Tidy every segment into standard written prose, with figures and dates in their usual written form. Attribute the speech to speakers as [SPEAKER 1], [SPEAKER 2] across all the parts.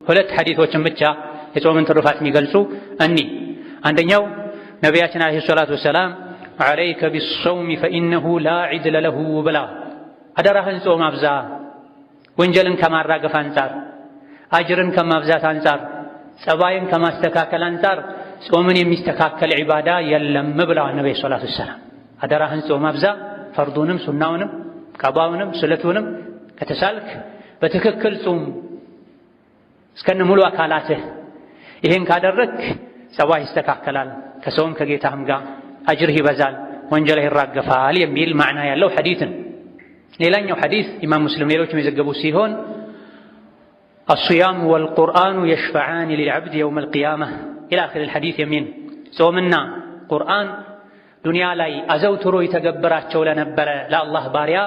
[SPEAKER 1] ሁለት ሐዲሶችን ብቻ የጾምን ትሩፋት የሚገልጹ እኒ አንደኛው ነቢያችን عليه الصلاة والسلام عليك بالصوم فإنه لا عدل له ብለዋል። አደራህን ጾም አብዛ፣ ወንጀልን ከማራገፍ አንጻር፣ አጅርን ከማብዛት አንጻር፣ ጸባይን ከማስተካከል አንጻር ጾምን የሚስተካከል ዒባዳ የለም ብለዋል ነቢዩ الصلاة والسلام። አደራህን ጾም አብዛ፣ ፈርዱንም ሱናውንም ቀዷውንም ስለቱንም ከተሳልክ በትክክል ጹም እስከነ ሙሉ አካላትህ። ይሄን ካደረግክ ጸባይ ይስተካከላል፣ ከሰውም ከጌታህም ጋር አጅርህ ይበዛል፣ ወንጀልህ ይራገፋል የሚል ማዕና ያለው ሐዲት ነው። ሌላኛው ሐዲስ ኢማም ሙስሊም ሌሎችም የዘገቡ ሲሆን الصيام والقرآن يشفعان للعبد يوم القيامة إلى آخر الحديث የሚል ጾምና ቁርአን ዱንያ ላይ አዘውትሮ የተገበራቸው ለነበረ ለአላህ ባሪያ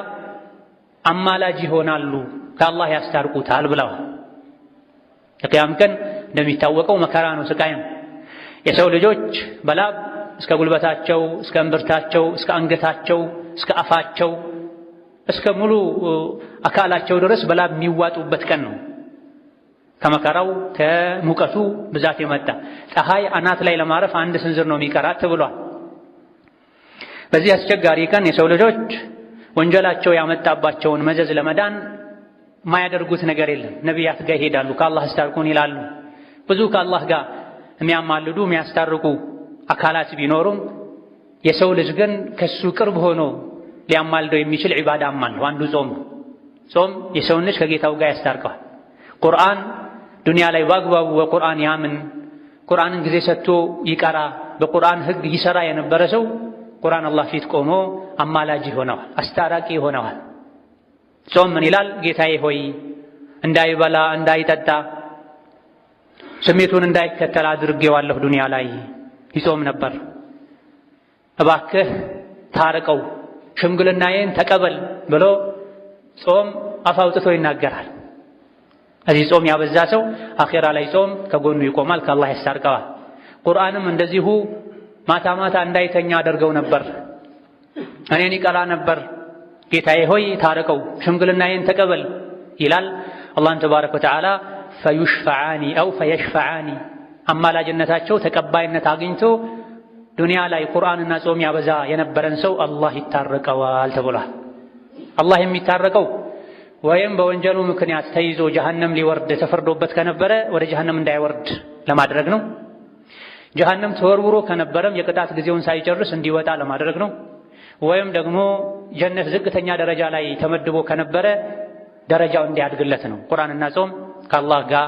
[SPEAKER 1] አማላጅ ይሆናሉ፣ ከአላህ ያስታርቁታል ብለዋል። የቅያም ቀን እንደሚታወቀው መከራ ነው፣ ስቃይ ነው። የሰው ልጆች በላብ እስከ ጉልበታቸው፣ እስከ እምብርታቸው፣ እስከ አንገታቸው፣ እስከ አፋቸው፣ እስከ ሙሉ አካላቸው ድረስ በላብ የሚዋጡበት ቀን ነው። ከመከራው ከሙቀቱ ብዛት የመጣ ፀሐይ አናት ላይ ለማረፍ አንድ ስንዝር ነው የሚቀራት ተብሏል። በዚህ አስቸጋሪ ቀን የሰው ልጆች ወንጀላቸው ያመጣባቸውን መዘዝ ለመዳን የማያደርጉት ነገር የለም። ነቢያት ጋር ይሄዳሉ፣ ከአላህ አስታርቁን ይላሉ። ብዙ ከአላህ ጋር የሚያማልዱ የሚያስታርቁ አካላት ቢኖሩም የሰው ልጅ ግን ከሱ ቅርብ ሆኖ ሊያማልደው የሚችል ዒባዳም አለው። አንዱ ጾም ነው። ጾም የሰውን ልጅ ከጌታው ጋር ያስታርቀዋል። ቁርአን ዱንያ ላይ በአግባቡ በቁርአን ያምን፣ ቁርአንን ጊዜ ሰጥቶ ይቀራ፣ በቁርአን ሕግ ይሰራ የነበረ ሰው ቁርአን አላህ ፊት ቆሞ አማላጅ ይሆነዋል፣ አስታራቂ ይሆነዋል። ጾም ምን ይላል? ጌታዬ ሆይ እንዳይበላ እንዳይጠጣ ስሜቱን እንዳይከተል አድርጌዋለሁ ዱንያ ላይ ይጾም ነበር። እባክህ ታርቀው፣ ሽምግልናዬን ተቀበል ብሎ ጾም አፍ አውጥቶ ይናገራል። እዚህ ጾም ያበዛ ሰው አኼራ ላይ ጾም ከጎኑ ይቆማል፣ ከአላህ ያስታርቀዋል። ቁርአንም እንደዚሁ ማታ ማታ እንዳይተኛ አደርገው ነበር፣ እኔን ይቀራ ነበር። ጌታዬ ሆይ ታርቀው፣ ሽምግልናዬን ተቀበል ይላል። አላህን ተባረከ ወተዓላ ፈዩሽፈዓኒ አው ፈየሽፈዓኒ አማላጅነታቸው ተቀባይነት አግኝቶ ዱንያ ላይ ቁርአንና ጾም ያበዛ የነበረን ሰው አላህ ይታረቀዋል ተብሏል። አላህ የሚታረቀው ወይም በወንጀሉ ምክንያት ተይዞ ጀሀነም ሊወርድ ተፈርዶበት ከነበረ ወደ ጀሀነም እንዳይወርድ ለማድረግ ነው። ጀሀነም ተወርውሮ ከነበረም የቅጣት ጊዜውን ሳይጨርስ እንዲወጣ ለማድረግ ነው። ወይም ደግሞ ጀነት ዝቅተኛ ደረጃ ላይ ተመድቦ ከነበረ ደረጃው እንዲያድግለት ነው። ቁርአንና ጾም ከአላህ ጋር